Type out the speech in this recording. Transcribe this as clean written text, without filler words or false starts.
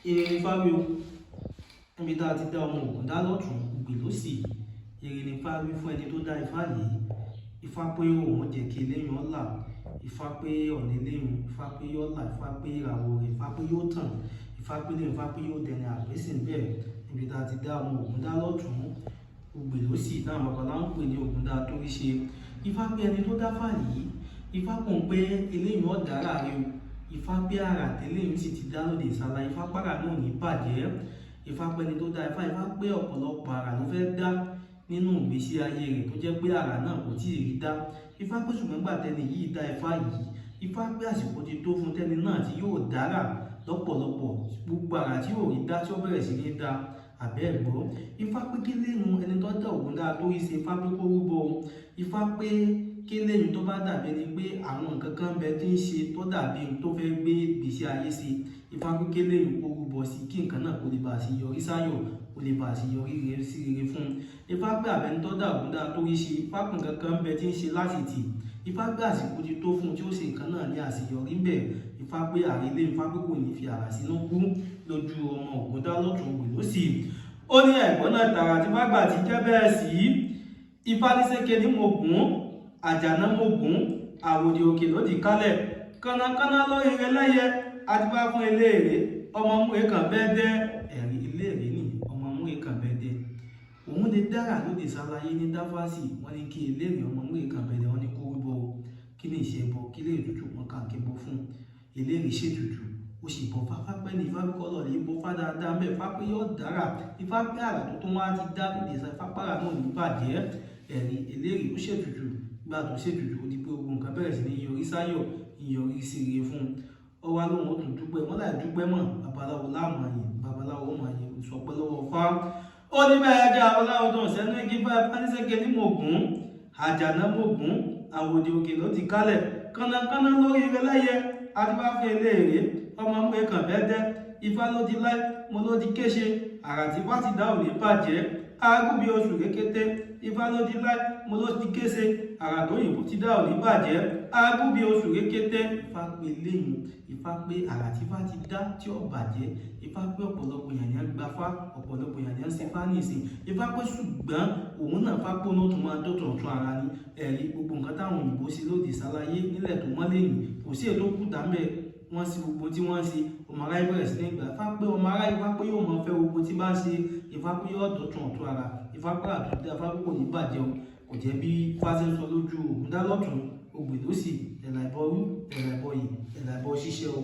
Ire ni fáwí o. Níbi tá a ti dá ọmọ Ògún dá lọ́tùn, ògbè lósì. Ire ni fáwí fún ẹni tó dá ifá yìí. Ifá pé òun jẹ́ kí eléyìn ó là. Ifá pé ọ̀nà eléyìn, ifá pé yóò là, ifá pé ìràwọ̀ rẹ̀, ifá pé yóò tàn, ifá pé lẹ́yìn, ifá pé yóò dẹni àpèsìn bẹ́ẹ̀. Níbi tá a ti dá ọmọ Ògún dá lọ́tùn, ògbè lósì, táwọn babaláwo ń pè ní Ògún dá torí ṣe. Ifá pé ẹni tó dáfá yìí, ifá kò ń pé eléyìn ó dára rẹ o. Ifá pé àrà tẹ́lẹ̀yìn sì ti dá lóde ìsàlà, ifá pàrà náà ní bàjẹ́. Ifá pé ẹni tó dá ifá, ifá pé ọ̀pọ̀lọpọ̀ àrà ló fẹ́ dá nínú ìgbésí ayé rẹ̀ tó jẹ́ pé àrà náà kò tíì rí dá. Ifá pé ṣùgbọ́n gbà tẹ́ni yìí dá ifá yìí, ifá pé àsìkò ti tó fún tẹ́ni náà tí yóò dára lọ́pọ̀lọpọ̀, gbogbo àrà tí yóò rí dá tí ó bẹ̀rẹ̀ sí ní dá. Àbẹ́ ẹ̀gbọ́, ifá pé kí lẹ́nu ẹni tó dá Ògún dá tó rí ṣe, ifá pé kó rúbọ. Ifá pé kí lẹ́yìn tó bá dàbí ẹni pé àwọn nǹkan kan bẹ tí ń ṣe tó dàbí tó fẹ́ gbé ìgbésí ayé sí, ifá pé kí lẹ́yìn kó rúbọ sí kí nǹkan náà kó lè bá a sí yọrí sáyọ̀, kó lè bá a sí yọrí rere sí rere fún un. Ifá pé àbẹni tó dá Ògún dá tó rí ṣe, ifá pé nǹkan kan bẹ tí ń ṣe láti tì, ifá pé àsìkò ti tó fún un tí ó ṣe nǹkan náà ní àṣeyọrí ń bẹ. Ifá pé àrélé, ifá pé kò ní fi àrà sínú kú lójú ọmọ Ògún dá lọ́tùn ògbè lósì. Ó ní ẹ̀gbọ́n náà tààrà tí fágbà ti jẹ́ bẹ́ẹ̀ sí. Ifá ní séke ní mo gùn, àjànà mo gùn, àwòdì òkè ló di kálẹ̀, kànnàkànnà lórí rẹ lẹ́yẹ, adífá fún eléèrè ọmọ múre kan bẹ́ẹ̀ dẹ́. Ẹ̀rí eléèrè ní ọmọ múre kan bẹ́ẹ̀ dẹ́. Òun lè dára lóde ìsàlàyé ní dáfásì. Wọ́n ní kí eléèrè ọmọ múre kan bẹ́ẹ̀ dẹ́, wọ́n ní kó rúbọ, kí ní ìṣe bọ, kí lè tutù wọn kà kí bọ fún eléèrè ṣètùtù, ó sì bọ fáfá pẹ́ ní ifá kọ́ lọ́ọ̀lẹ́ bọ́ fá dáadáa mbẹ́. Ifá pé yóò dára, ifá pé àrà tó tún wá ti dá lóde ìsà, ifá pàrà náà ní bàjẹ́. Ẹ̀rí eléèrè ó ṣètùtù, gbà tó ṣètùtù ó di pé ogun nǹkan bẹ̀rẹ̀ sí ní yọrí sáyọ̀, ìyọrí sí rere fún un. Ó wá lóhun ó tún dúpẹ́, wọ́n láì dúpẹ́ mọ̀ babaláwo láàmú àyè, babaláwo mọ̀ àyè sọpẹ́ lọ́wọ́ fá. Ó ní bẹ́ẹ̀ jẹ́ babaláwo tó ń sẹ́nu igi fá fánísẹ́kẹ́ ní mògún, àjànà mògún, àwòdì òkè ló ti kálẹ̀, kànnàkànnà lórí rẹ lẹ́yẹ, adífáfẹ́ eléèrè ọmọ mú ẹkàn bẹ́ẹ̀ dẹ́. Ifá ló di láì mo ló di kéṣe, àrà tí fá ti dá ò ní bàjẹ́. Agúnbí oṣù kékété, ifá ló di láì mo ló di kéṣe, àrà tó yìnbó ti dá ò ní bàjẹ́. Agúnbí oṣù kékété, ifá pé léyìn, ifá pé àrà tí fá ti dá tí ó bàjẹ́. Ifá pé ọ̀pọ̀lọpọ̀ èèyàn ní ń gbafá, ọ̀pọ̀lọpọ̀ èèyàn ní ń ṣe fá nìsín. Ifá pé ṣùgbọ́n òun náà fá pé òun tún máa dọ́tọ̀ ọ̀tún ara ni. Ẹ̀rí gbogbo nǹkan táwọn òyìnbó ṣe lóde ìsàlàyé nílẹ̀ tó mọ́ lẹ́yìn, kò sí ètò kùtà ń bẹ̀. Wọ́n sí gbogbo tí wọ́n ń ṣe, ọmọ aráyé bẹ̀rẹ̀ sí ní gbà. Ifá pé ọmọ aráyé, ifá pé yóò máa fẹ́ gbogbo tí bá ń ṣe, ifá pé yóò dọ̀tun ọ̀tún ara, ifá pé àtúndá, ifá pé kò ní bàjẹ́ o. Kò jẹ́ bí ifá ṣe ń sọ lójú Ògún dá lọ́tùn, ògbè lósì, ẹ̀là ìbọrú, ẹ̀là ìbọyè, ẹ̀là ìbọ ṣíṣẹ́ o.